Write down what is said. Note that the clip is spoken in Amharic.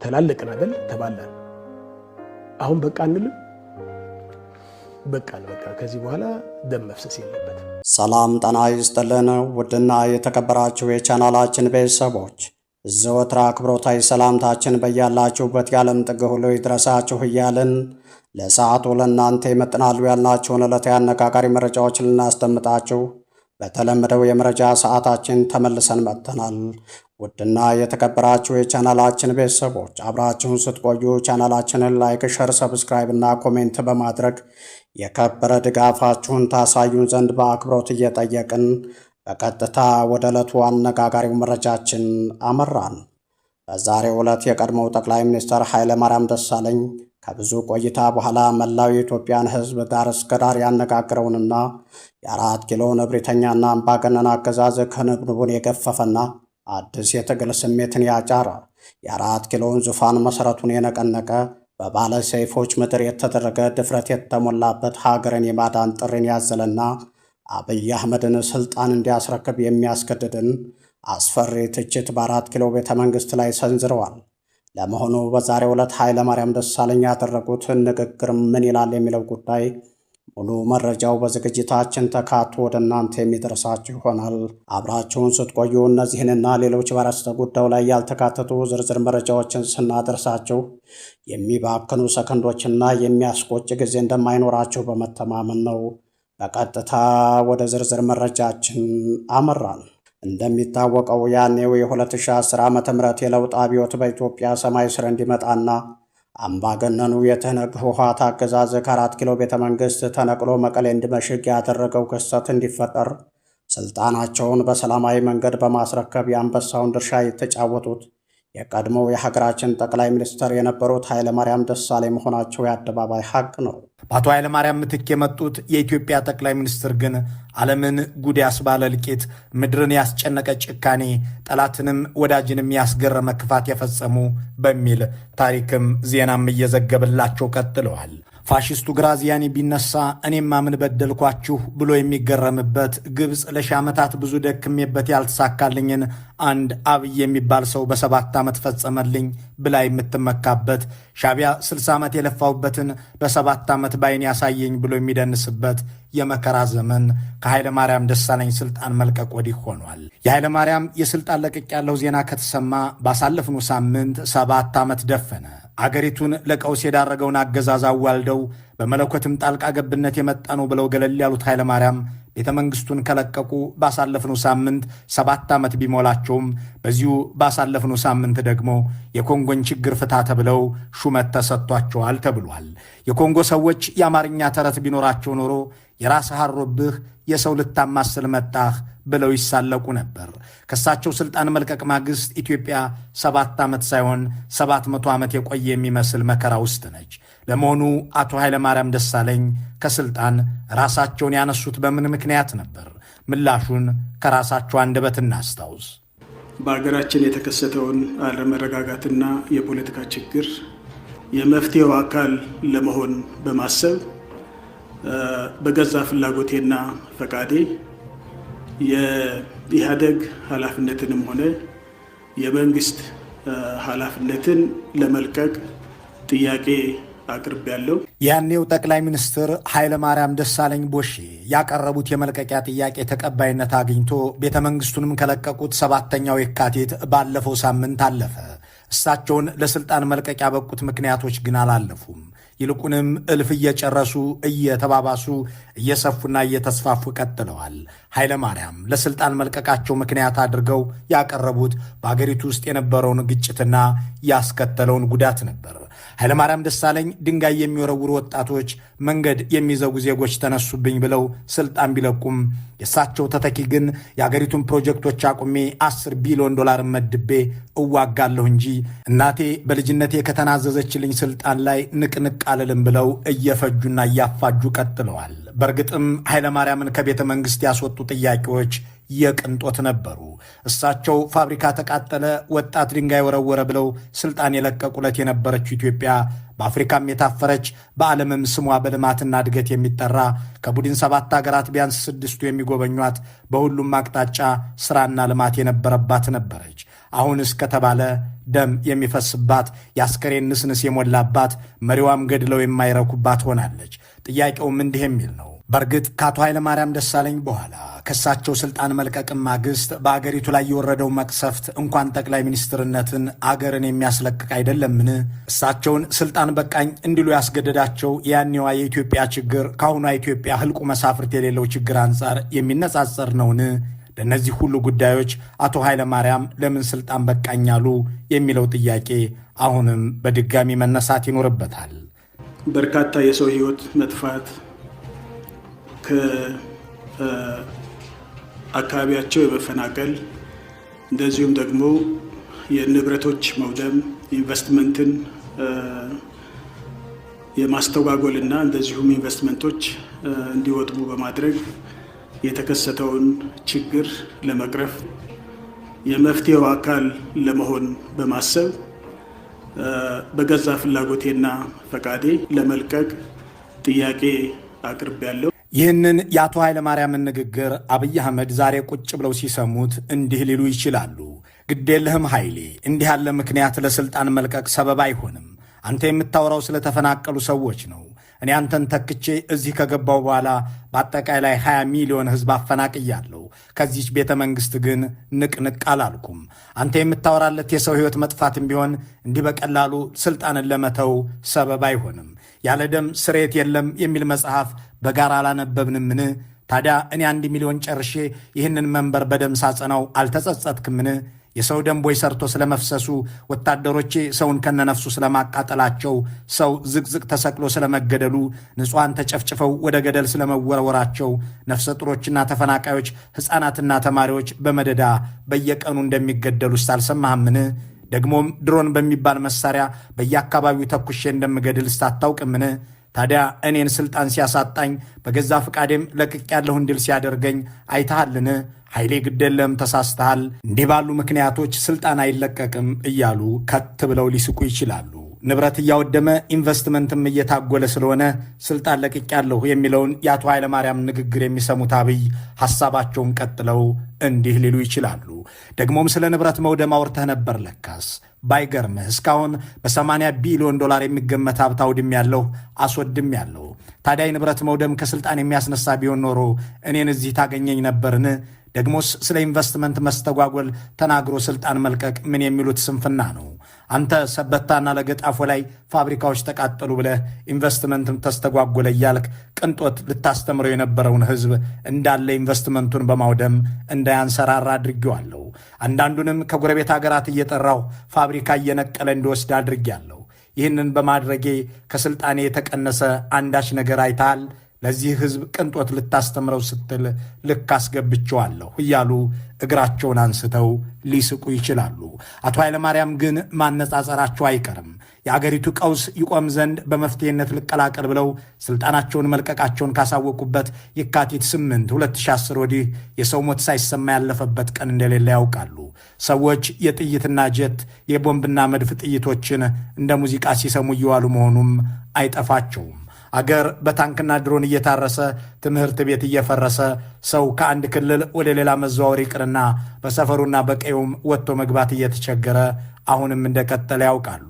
ተላለቅን አይደል? ተባላን። አሁን በቃ አንልም። በቃን፣ በቃ ከዚህ በኋላ ደም መፍሰስ የለበትም። ሰላም ጤና ይስጥልን። ውድና የተከበራችሁ የቻናላችን ቤተሰቦች፣ ዘወትር አክብሮታዊ ሰላምታችን በያላችሁበት የዓለም ጥግ ሁሉ ይድረሳችሁ እያልን ለሰዓቱ ለእናንተ ይመጥናሉ ያልናቸውን ዕለታዊ አነጋጋሪ መረጃዎችን ልናስደምጣችሁ በተለመደው የመረጃ ሰዓታችን ተመልሰን መጥተናል። ውድና የተከበራችሁ የቻናላችን ቤተሰቦች፣ አብራችሁን ስትቆዩ ቻናላችንን like፣ share፣ subscribe እና comment በማድረግ የከበረ ድጋፋችሁን ታሳዩን ዘንድ በአክብሮት እየጠየቅን በቀጥታ ወደ ዕለቱ አነጋጋሪው መረጃችን አመራን። በዛሬው ዕለት የቀድሞው ጠቅላይ ሚኒስትር ኃይለማርያም ደሳለኝ ከብዙ ቆይታ በኋላ መላው የኢትዮጵያን ሕዝብ ዳር እስከ ዳር ያነጋግረውንና የአራት ኪሎ እብሪተኛና አምባገነን አገዛዝ ክንብንቡን የገፈፈና አዲስ የትግል ስሜትን ያጫረ፣ የአራት ኪሎን ዙፋን መሰረቱን የነቀነቀ፣ በባለ ሰይፎች ምድር የተደረገ ድፍረት የተሞላበት ሀገርን የማዳን ጥሪን ያዘለና አብይ አህመድን ስልጣን እንዲያስረክብ የሚያስገድድን አስፈሪ ትችት በአራት ኪሎ ቤተ መንግስት ላይ ሰንዝረዋል። ለመሆኑ በዛሬው ዕለት ኃይለማርያም ደሳለኝ ያደረጉት ንግግር ምን ይላል የሚለው ጉዳይ ሙሉ መረጃው በዝግጅታችን ተካቶ ወደ እናንተ የሚደርሳችሁ ይሆናል። አብራችሁን ስትቆዩ እነዚህንና ሌሎች በርዕሰ ጉዳዩ ላይ ያልተካተቱ ዝርዝር መረጃዎችን ስናደርሳችሁ የሚባክኑ ሰከንዶችና የሚያስቆጭ ጊዜ እንደማይኖራችሁ በመተማመን ነው። በቀጥታ ወደ ዝርዝር መረጃችን አመራን። እንደሚታወቀው ያኔው የ2010 ዓ ም የለውጥ አብዮት በኢትዮጵያ ሰማይ ስር እንዲመጣና አምባገነኑ የትህነግ ህወሓት አገዛዝ ከአራት ኪሎ ቤተ መንግስት ተነቅሎ መቀሌ እንዲመሽግ ያደረገው ክስተት እንዲፈጠር ስልጣናቸውን በሰላማዊ መንገድ በማስረከብ የአንበሳውን ድርሻ የተጫወቱት የቀድሞው የሀገራችን ጠቅላይ ሚኒስትር የነበሩት ኃይለማርያም ደሳለኝ መሆናቸው የአደባባይ ሀቅ ነው። በአቶ ኃይለማርያም ምትክ የመጡት የኢትዮጵያ ጠቅላይ ሚኒስትር ግን ዓለምን ጉድ ያስባለ እልቂት፣ ምድርን ያስጨነቀ ጭካኔ፣ ጠላትንም ወዳጅንም ያስገረመ ክፋት የፈጸሙ በሚል ታሪክም ዜናም እየዘገበላቸው ቀጥለዋል። ፋሽስቱ ግራዚያኒ ቢነሳ እኔማ ምን በደልኳችሁ ብሎ የሚገረምበት፣ ግብፅ ለሺህ ዓመታት ብዙ ደክሜበት ያልተሳካልኝን አንድ አብይ የሚባል ሰው በ7 ዓመት ፈጸመልኝ ብላ የምትመካበት፣ ሻቢያ 60 ዓመት የለፋውበትን በ7 ዓመት ባይን ያሳየኝ ብሎ የሚደንስበት የመከራ ዘመን ከኃይለ ማርያም ደሳለኝ ስልጣን መልቀቅ ወዲህ ሆኗል። የኃይለ ማርያም የስልጣን ለቅቅ ያለው ዜና ከተሰማ ባሳለፍነው ሳምንት 7 ዓመት ደፈነ። አገሪቱን ለቀውስ የዳረገውን አገዛዝ አዋልደው በመለኮትም ጣልቃ ገብነት የመጣ ነው ብለው ገለል ያሉት ኃይለማርያም ቤተ መንግስቱን ከለቀቁ ባሳለፍነው ሳምንት 7 ዓመት ቢሞላቸውም በዚሁ ባሳለፍነው ሳምንት ደግሞ የኮንጎን ችግር ፍታ ተብለው ሹመት ተሰጥቷቸዋል ተብሏል። የኮንጎ ሰዎች የአማርኛ ተረት ቢኖራቸው ኖሮ የራስህ አሮብህ የሰው ልታማስል መጣህ ብለው ይሳለቁ ነበር። ከእሳቸው ስልጣን መልቀቅ ማግስት ኢትዮጵያ 7 ዓመት ሳይሆን 700 ዓመት የቆየ የሚመስል መከራ ውስጥ ነች። ለመሆኑ አቶ ኃይለማርያም ደሳለኝ ከስልጣን ራሳቸውን ያነሱት በምን ምክንያት ነበር? ምላሹን ከራሳቸው አንደበት እናስታውስ። በሀገራችን የተከሰተውን አለመረጋጋትና የፖለቲካ ችግር የመፍትሄው አካል ለመሆን በማሰብ በገዛ ፍላጎቴና ፈቃዴ የኢህአዴግ ኃላፊነትንም ሆነ የመንግስት ኃላፊነትን ለመልቀቅ ጥያቄ አቅርቤያለሁ። ያኔው ጠቅላይ ሚኒስትር ኃይለማርያም ደሳለኝ ቦሼ ያቀረቡት የመልቀቂያ ጥያቄ ተቀባይነት አግኝቶ ቤተ መንግስቱንም ከለቀቁት ሰባተኛው የካቲት ባለፈው ሳምንት አለፈ። እሳቸውን ለስልጣን መልቀቅ ያበቁት ምክንያቶች ግን አላለፉም። ይልቁንም እልፍ እየጨረሱ እየተባባሱ እየሰፉና እየተስፋፉ ቀጥለዋል። ኃይለማርያም ለስልጣን መልቀቃቸው ምክንያት አድርገው ያቀረቡት በአገሪቱ ውስጥ የነበረውን ግጭትና ያስከተለውን ጉዳት ነበር። ኃይለማርያም ደሳለኝ ድንጋይ የሚወረውሩ ወጣቶች፣ መንገድ የሚዘጉ ዜጎች ተነሱብኝ ብለው ስልጣን ቢለቁም የእሳቸው ተተኪ ግን የአገሪቱን ፕሮጀክቶች አቁሜ 10 ቢሊዮን ዶላር መድቤ እዋጋለሁ እንጂ እናቴ በልጅነቴ ከተናዘዘችልኝ ስልጣን ላይ ንቅንቅ አልልም ብለው እየፈጁና እያፋጁ ቀጥለዋል። በእርግጥም ኃይለማርያምን ከቤተ መንግሥት ያስወጡ ጥያቄዎች የቅንጦት ነበሩ። እሳቸው ፋብሪካ ተቃጠለ፣ ወጣት ድንጋይ ወረወረ ብለው ስልጣን የለቀቁለት የነበረችው ኢትዮጵያ በአፍሪካም የታፈረች፣ በዓለምም ስሟ በልማትና እድገት የሚጠራ፣ ከቡድን ሰባት ሀገራት ቢያንስ ስድስቱ የሚጎበኟት፣ በሁሉም አቅጣጫ ስራና ልማት የነበረባት ነበረች። አሁን እስከተባለ ደም የሚፈስባት፣ የአስከሬን ንስንስ የሞላባት፣ መሪዋም ገድለው የማይረኩባት ሆናለች። ጥያቄውም እንዲህ የሚል ነው። በእርግጥ ከአቶ ኃይለማርያም ደሳለኝ በኋላ፣ ከእሳቸው ስልጣን መልቀቅም ማግስት በአገሪቱ ላይ የወረደው መቅሰፍት እንኳን ጠቅላይ ሚኒስትርነትን አገርን የሚያስለቅቅ አይደለምን? እሳቸውን ስልጣን በቃኝ እንዲሉ ያስገደዳቸው የያኔዋ የኢትዮጵያ ችግር ከአሁኗ ኢትዮጵያ ህልቁ መሳፍርት የሌለው ችግር አንጻር የሚነጻጸር ነውን? ለእነዚህ ሁሉ ጉዳዮች አቶ ኃይለማርያም ለምን ስልጣን በቃኝ አሉ የሚለው ጥያቄ አሁንም በድጋሚ መነሳት ይኖርበታል። በርካታ የሰው ህይወት መጥፋት፣ ከአካባቢያቸው የመፈናቀል፣ እንደዚሁም ደግሞ የንብረቶች መውደም፣ ኢንቨስትመንትን የማስተጓጎል እና እንደዚሁም ኢንቨስትመንቶች እንዲወድሙ በማድረግ የተከሰተውን ችግር ለመቅረፍ የመፍትሄው አካል ለመሆን በማሰብ በገዛ ፍላጎቴና ፈቃዴ ለመልቀቅ ጥያቄ አቅርቤያለሁ። ይህንን የአቶ ኃይለማርያምን ንግግር አብይ አህመድ ዛሬ ቁጭ ብለው ሲሰሙት እንዲህ ሊሉ ይችላሉ። ግዴለህም ኃይሌ፣ እንዲህ ያለ ምክንያት ለስልጣን መልቀቅ ሰበብ አይሆንም። አንተ የምታወራው ስለተፈናቀሉ ሰዎች ነው። እኔ አንተን ተክቼ እዚህ ከገባው በኋላ በአጠቃላይ 20 ሚሊዮን ሕዝብ አፈናቅያለሁ። ከዚች ቤተ መንግሥት ግን ንቅንቅ አላልኩም። አንተ የምታወራለት የሰው ሕይወት መጥፋትም ቢሆን እንዲህ በቀላሉ ስልጣንን ለመተው ሰበብ አይሆንም። ያለ ደም ስርየት የለም የሚል መጽሐፍ በጋራ አላነበብንምን? ታዲያ እኔ 1 ሚሊዮን ጨርሼ ይህንን መንበር በደም ሳጸናው አልተጸጸትክምን? የሰው ደም ቦይ ሰርቶ ስለመፍሰሱ፣ ወታደሮቼ ሰውን ከነነፍሱ ስለማቃጠላቸው፣ ሰው ዝቅዝቅ ተሰቅሎ ስለመገደሉ፣ ንጹሐን ተጨፍጭፈው ወደ ገደል ስለመወርወራቸው፣ ነፍሰ ጡሮችና ተፈናቃዮች፣ ሕፃናትና ተማሪዎች በመደዳ በየቀኑ እንደሚገደሉስ አልሰማህምን? ደግሞም ድሮን በሚባል መሳሪያ በየአካባቢው ተኩሼ እንደምገድልስ አታውቅምን? ታዲያ እኔን ስልጣን ሲያሳጣኝ፣ በገዛ ፈቃዴም ለቅቄያለሁ እንድል ሲያደርገኝ አይተሃልን? ኃይሌ፣ ግዴለም ተሳስተሃል። እንዲህ ባሉ ምክንያቶች ስልጣን አይለቀቅም እያሉ ከት ብለው ሊስቁ ይችላሉ። ንብረት እያወደመ ኢንቨስትመንትም እየታጎለ ስለሆነ ስልጣን ለቅቄያለሁ የሚለውን የአቶ ኃይለማርያም ንግግር የሚሰሙት አብይ ሐሳባቸውን ቀጥለው እንዲህ ሊሉ ይችላሉ። ደግሞም ስለ ንብረት መውደም አውርተህ ነበር ለካስ። ባይገርምህ እስካሁን በ80 ቢሊዮን ዶላር የሚገመት ሀብት አውድሜያለሁ፣ አስወድሜያለሁ። ታዲያ የንብረት መውደም ከስልጣን የሚያስነሳ ቢሆን ኖሮ እኔን እዚህ ታገኘኝ ነበርን? ደግሞስ ስለ ኢንቨስትመንት መስተጓጎል ተናግሮ ስልጣን መልቀቅ ምን የሚሉት ስንፍና ነው? አንተ ሰበታና ለገጣፎ ላይ ፋብሪካዎች ተቃጠሉ ብለህ ኢንቨስትመንትም ተስተጓጎለ እያልክ ቅንጦት ልታስተምረው የነበረውን ሕዝብ እንዳለ ኢንቨስትመንቱን በማውደም እንዳያንሰራራ አድርጌዋለሁ። አንዳንዱንም ከጎረቤት ሀገራት እየጠራሁ ፋብሪካ እየነቀለ እንዲወስድ አድርጌያለሁ። ይህንን በማድረጌ ከስልጣኔ የተቀነሰ አንዳች ነገር አይተሃል? ለዚህ ሕዝብ ቅንጦት ልታስተምረው ስትል ልክ አስገብቼዋለሁ እያሉ እግራቸውን አንስተው ሊስቁ ይችላሉ። አቶ ኃይለማርያም ግን ማነጻጸራቸው አይቀርም። የአገሪቱ ቀውስ ይቆም ዘንድ በመፍትሄነት ልቀላቀል ብለው ስልጣናቸውን መልቀቃቸውን ካሳወቁበት የካቲት 8 2010 ወዲህ የሰው ሞት ሳይሰማ ያለፈበት ቀን እንደሌለ ያውቃሉ። ሰዎች የጥይትና ጀት፣ የቦምብና መድፍ ጥይቶችን እንደ ሙዚቃ ሲሰሙ እየዋሉ መሆኑም አይጠፋቸውም። አገር በታንክና ድሮን እየታረሰ፣ ትምህርት ቤት እየፈረሰ፣ ሰው ከአንድ ክልል ወደ ሌላ መዘዋወር ይቅርና በሰፈሩና በቀዩም ወጥቶ መግባት እየተቸገረ አሁንም እንደቀጠለ ያውቃሉ።